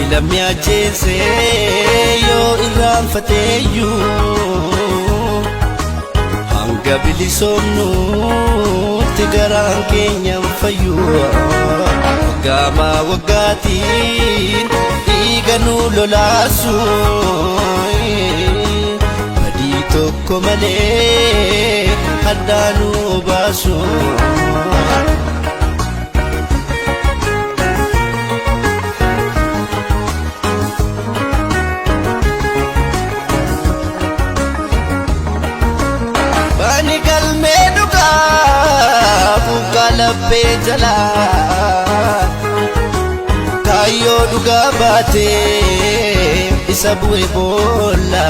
Harki lammi ajjeese yoo irraanfateeyyuu hanga bilisoomnutti garaan keenya hin fayyu. Waggaamaa waggaatiin dhiiga nu lolaasu badii tokko malee haddaa nu baasu. Bani galmee dhugaa buqqaa laphee jalaa kaayyoo dhugaa baatee isa bu'e boolla.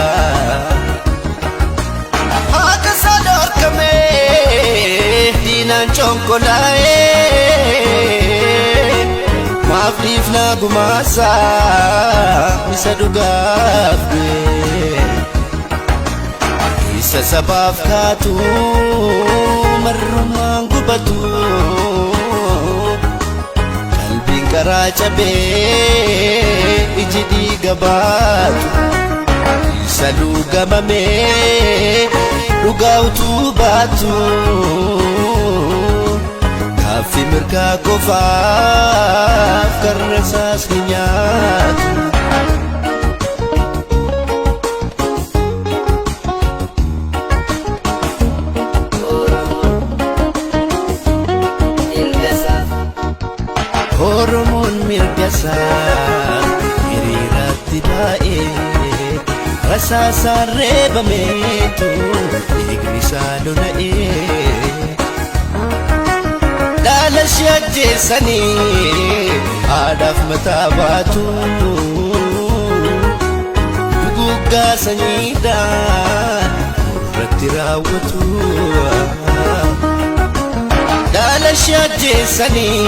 Haqa isaa dhorkamee diinaan conkolaa'ee maaf dhiifnaa gumaasaa isa dhugaaf du'e. Isa sabaaf kaatu marrumaan gubatu qalbiin karaa cabee iji dhiiga baatu isa luugamamee dhugaa utuu baatu gaaffii mirgaa qofaaf karra isaas ni nyaatu. Oromoon mirga isaa hiriiraatti baa'ee rasaasaan reebameetu dhiigni isaa lola'ee. Dhaala ishee ajjeesanii haadhaaf mataa baatu. Duguggaa sanyiidhaan irratti raawwatu. Dhaala ishee ajjeesanii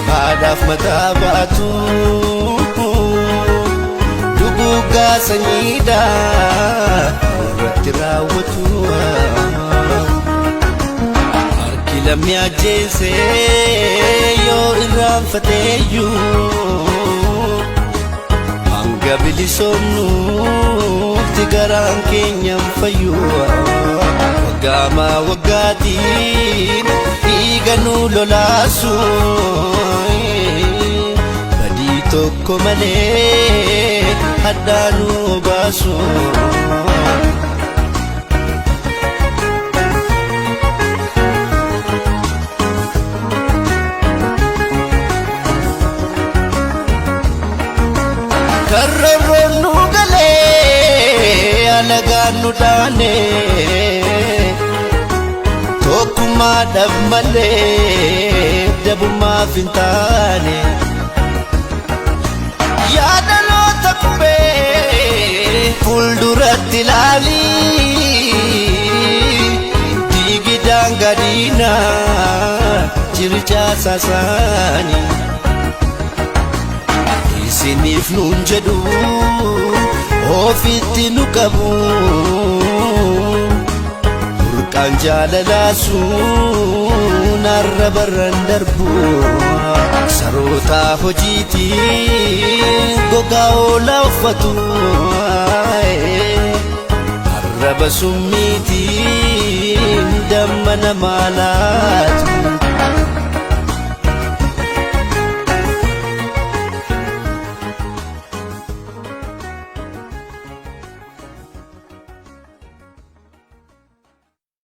haadhaaf mataa baatu. Duguggaa sanyiidhaan irratti raawwatu. Harki lammi ajjeese yoo irraanfateeyyuu hanga bilisoomnutti garaan keenya hin fayyu. Waggaamaa waggaatiin dhiiga nu lolaasu badii tokko malee haddaa nu baasu. Karroorroon nu galee alagaan nu dhaane tokkummaadhaaf malee dabummaaf hin taane. Yaadaloota qubee fuulduratti ilaali diigi daangaa diinaa jirichaa saasaanii. Isiniif nuun jedhu ofitti nu qabu burqaan jaalalaa sun arra barran darbu saroota hojiitiin gogaa oolaa uffatu arraba summiitiin damma namaa laatu.